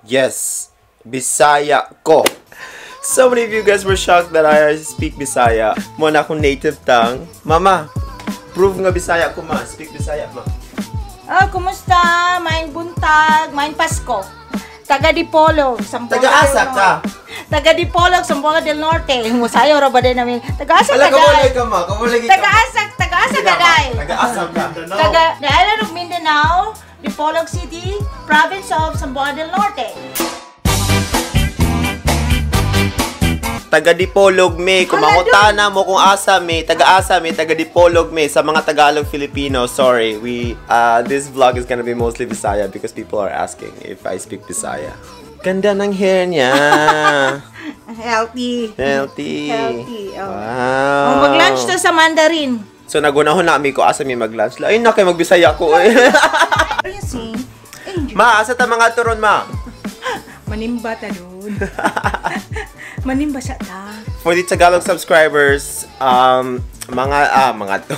Yes, Bisaya ko. So many of you guys were shocked that I speak Bisaya. Mao na akong native tongue. Mama, prove nga Bisaya ko, ma. Speak Bisaya, ma. Ah, kumusta? Maayong buntag, maayong Pasko. Taga Dipolog, Zamboanga Taga-asa del ka? Norte. Taga Dipolog, Zamboanga del Norte. Musayo ra ba din namin? Taga-asa Ala, ka kamulay day. ka, ma. Kamulay ka. Taga-asa, taga-asa ka day. Taga-asa ka. Taga the island of Mindanao, Dipolog City, province of Zamboanga del Norte. Taga Dipolog me, kung Hala, mangutana mo kung asa me, taga-asa me, taga Dipolog me, sa mga Tagalog Filipino, sorry, we this vlog is gonna be mostly Bisaya because people are asking if I speak Bisaya. Ganda ng hair niya. Healthy. Healthy. Healthy, oh. Wow. Oh, mag-lunch to sa Mandarin. So nagunahon na mi ko asa mi mag-lunch. Ayun na kay magbisaya ko eh. Are you seeing? Enjoy. Ma, asa ta mga turon, ma? Manimba ta doon. Manimba sa ta. For the Tagalog subscribers, mga to.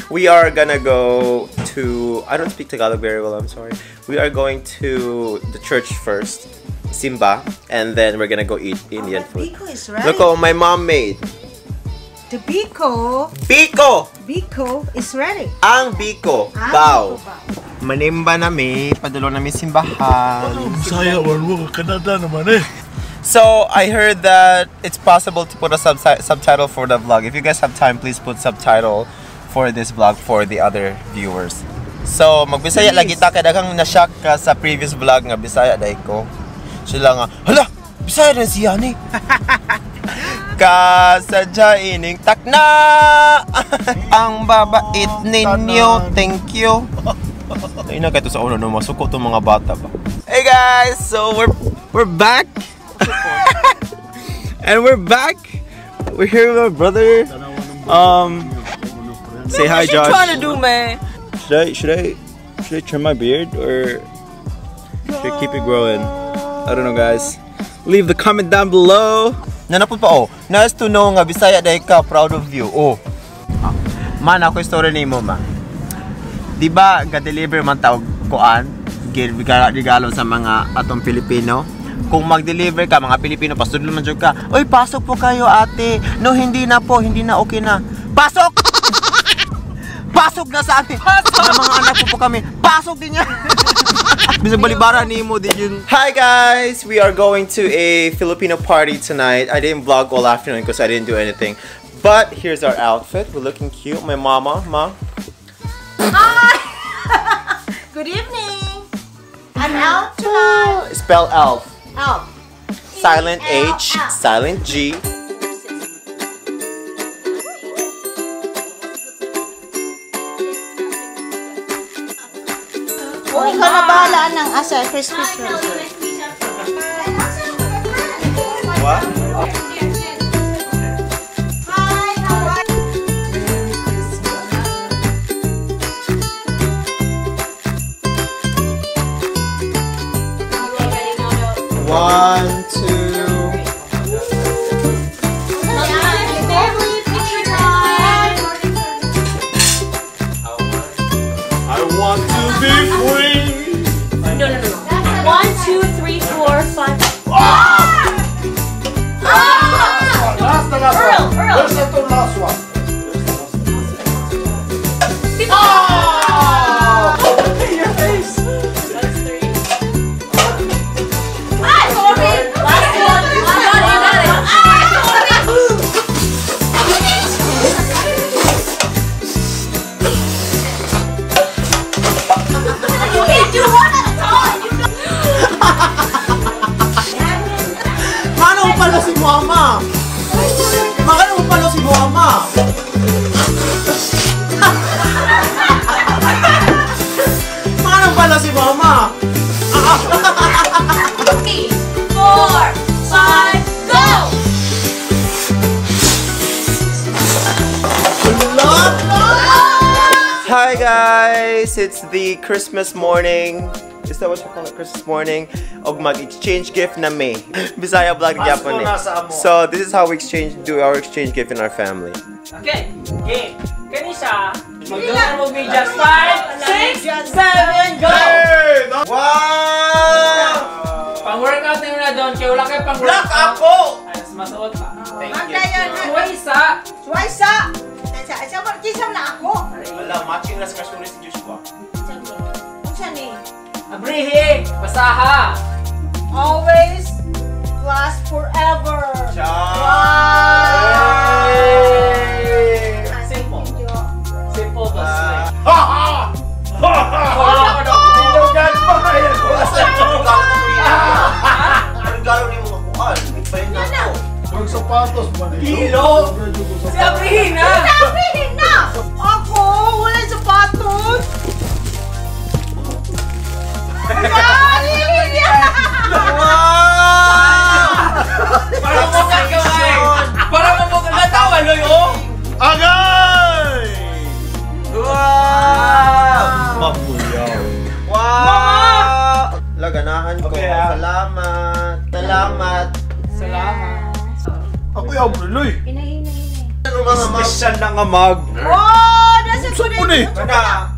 We are gonna go to, I don't speak Tagalog very well, I'm sorry. We are going to the church first, Simba, and then we're gonna go eat Indian Oh, food. Biko is ready. Look what my mom made. The Biko. Biko! Biko is ready. Ang Biko. Ang Bao. Biko bao. Manimba na mi, padalo na mi simbahan. Bisaya man mo, Canada naman eh. So, I heard that it's possible to put a subtitle for the vlog. If you guys have time, please put subtitle for this vlog for the other viewers. So, magbisaya lagi ta kay daghang na-shock ka sa previous vlog nga Bisaya dai ko. Sila nga, hala, Bisaya na siya ni. Kasadya ining takna. Ang babait ninyo. Thank you. Ay na kato sa ulo no, masuko tong mga bata ba. Hey guys, so we're back. And we're back. We're here with my brother. Say hi, Josh. What you trying to do, man? Should I trim my beard or should I keep it growing? I don't know, guys. Leave the comment down below. Nanapod pa oh. Nice to know nga Bisaya dai ka, proud of you. Oh. Man, ako story nimo ma. Di ba ga-deliver man tawag kuan regalo sa mga atong Pilipino? Kung mag-deliver ka mga Pilipino, pasudlo man jud ka. Oy, pasok po kayo ate. No, hindi na po, hindi na okay na. Pasok! Pasok na sa amin. Pasok! Na mga anak ko po kami. Pasok din niya. Bisag balibara nimo din yun. Hi guys! We are going to a Filipino party tonight. I didn't vlog all afternoon because I didn't do anything. But here's our outfit. We're looking cute. My mama, ma. Hi! Good evening! I'm out tonight. Spell elf. Elf. Silent E L H, F. silent G. Oh, ikaw na bahala ng asa Christmas tree. What? Hi, how are you? One, two. Family picture time. I want to be free. No. 1, 2, 3, 4, 5. Last, the last Earl, one. Earl. There's the last one. Your face. That's 3. Ah, sorry. Last one. You got it, you got it. Ah, sorry. You can do one at a time. You know. Mano pala si mama? Mano pala si mama? Mano pala si mama? 3, 4, 5, go! Hi guys! It's the Christmas morning. Is that what you call it? Christmas morning? Og mag-exchange gift na may. Bisaya vlog gyapon eh. So this is how we exchange do our exchange gift in our family. Okay, game. Kani siya, magdala mo medyas. 5, 6, 7, go! Wow! doon kay wala kay pang Black ako! Ay, mas masuot pa. Magdayon. Suwaysa. Suwaysa. Sa sa kinsa na ako. Wala, matching na sa kasuri si Joshua. Unsa ni? Abrihi, basaha. Always plus forever. Wow! Simple. Simple but slick. Ha ha! Ha ha! Binugan pa kayo! Anong galo ni mga kuan? Nagpalit na ako. Ang sapatos ba nito? Kilo! Si Abrihi na! Sabihin na! Ako, wala sapatos. Wow! Para mo gamay! Para mo mo natawa loy oh! Agay! Wow! Mapuyaw. Wow! Laganahan ko. Okay, ah. Salamat. Salamat. Salamat. Ako yung Abriloy. Hinay, hinay, hinay. Ano mga mag... Special na nga mag. Oh, nasa Saan po ni? Kana,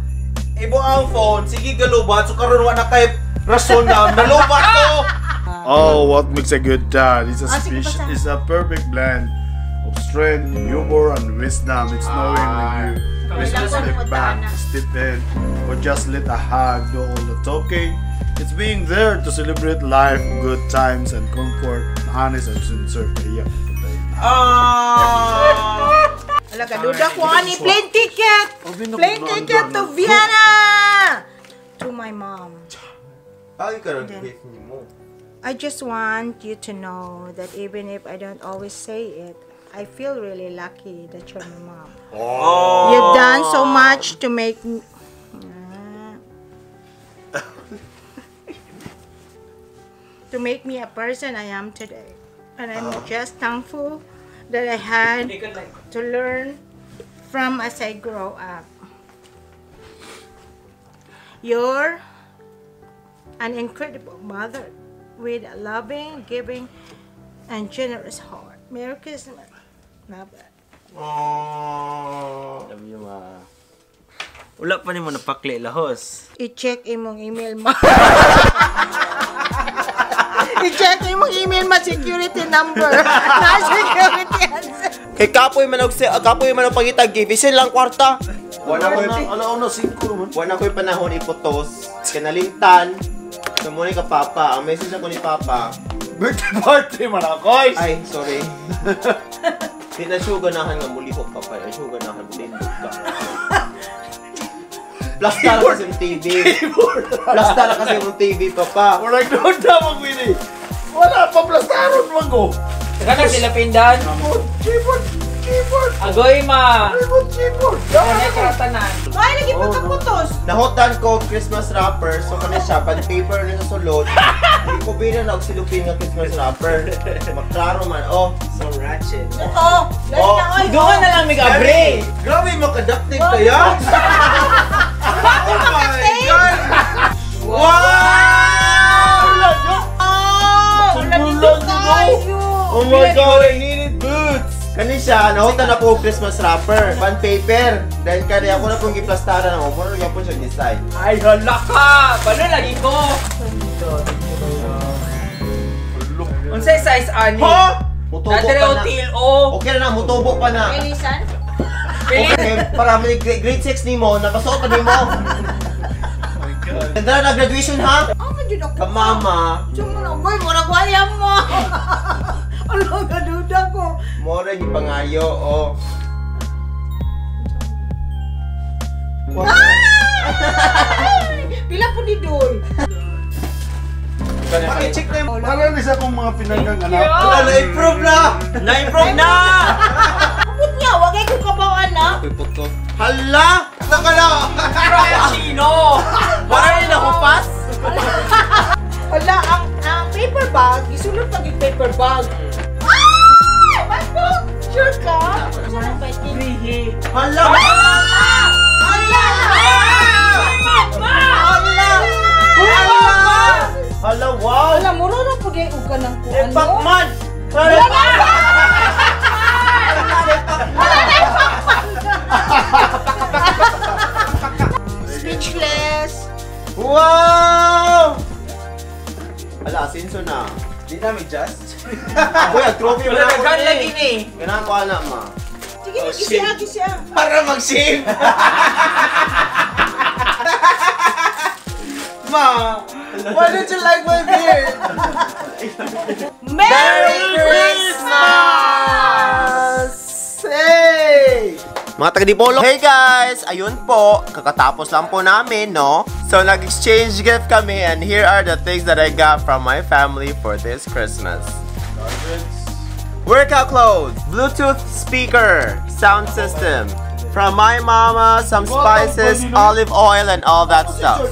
ibo ang phone, sige galubat, so karon wa na kay rason na nalubat ko. Oh, what makes a good dad? It's a Ah, sige, speech, basta. it's a perfect blend of strength, humor, and wisdom. It's knowing when you wish to step back, step in, or just let a hug do all the talking. It's being there to celebrate life, good times, and comfort, honest and sincere. Iya, patay. Ah! Alaga, duda ko ani plane ticket. Plane ticket to Vienna. To my mom. Ay, karon gift nimo. I just want you to know that even if I don't always say it, I feel really lucky that you're my mom. Oh. You've done so much to make me to make me a person I am today. And I'm just thankful that I had to learn from as I grow up. You're an incredible mother with a loving, giving, and generous heart. Merry Christmas. Love it. Oh. Love you, ma. Wala pa nimo napakli lahos. I-check imong email mo. I-check imong email mo security number. Na security answer. Kay kapoy man og kapoy man og pangitag gift, isin lang kwarta. Wala ko Ala, una, 5 naman. wala ko'y panahon iputos. Kanalintan. So mo ni ka papa, ang message ako ni papa. Birthday party man ako, guys! Ay, sorry. Di na siya ganahan nga mulihok ka pa. Ay, siya ganahan mulindot ka. Plastar kasi yung TV. Plastar kasi yung TV, papa. Wala doon na magwini. Wala pa plastaron man ko. Saka na sila pindan. Keyboard, keyboard, Agoy ma. keyboard, keyboard. Ano karatanan? Ay, lagi pa kaputos. Nahutan ko Christmas wrapper, so kani siya, pan paper na sa sulod. Hindi ko bina na og silupin nga Christmas wrapper. Maklaro man, oh. So ratchet. Ito. Lagi na, oy. Doon na lang mig-abre. Grabe, makadaptive kaya. Bago makatay. Wow! Oh, wala dito kayo. Oh my God, I needed boots! Kani siya, nahutan na po og Christmas wrapper, pan paper. Dahil kani ako na pong giplastaran ako, mura gyapon siya design. Ay, hala ka! Balo lagi ko! Unsay size ani? Ha? Mutubo Nadere pa o na. til o. Okay na, mutubo pa na. Elisan? Pili. Okay, para may grade 6 nimo, napasuot pa nimo. Ganda na graduation ha? Oh, man jud ako. Kamama. Sumo na, boy, murag wayam mo. Ano ka duda ko? Mora yung pangayo, oh. Ay! Pila po ni Doy? Paki-check na yung... Para ni sa akong mga pinanggang anak. Wala, na-improve na! Na-improve na! Kapot niya, wagay ko kabawaan na. Hala! Naka na! Frappuccino! Wala rin nahupas? Wala, ang paper bag, isulod pag yung paper bag. Ay! MacBook! Sure ka? Saan ang biking? Hala! Hala! Hala! Hala! Hala, wow! Wala, mura na po di uga ng Eh, kuan mo. Pacman! Wala na! Speechless. Wow! Hala, asinso na. Di na just. Uy, ang trophy mo Wala na daghan lagi ni. Ganang ko ana ma. Sige, gisiya, gisiya. Para mag-shave. Ma, why don't you like my beard? Merry Christmas! Hey! Mga taga Dipolog. Hey guys! Ayun po, kakatapos lang po namin, no? So, nag-exchange gift kami and here are the things that I got from my family for this Christmas. Workout clothes, Bluetooth speaker, sound system. From my mama, some spices, olive oil, and all that stuff.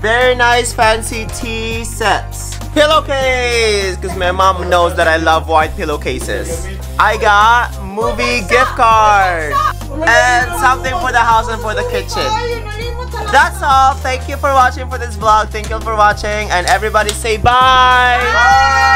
Very nice fancy tea sets. Pillowcase! Because my mom knows that I love white pillowcases. I got movie gift card. And something for the house and for the kitchen. That's all. Thank you for watching for this vlog. Thank you for watching. And everybody say bye! Bye!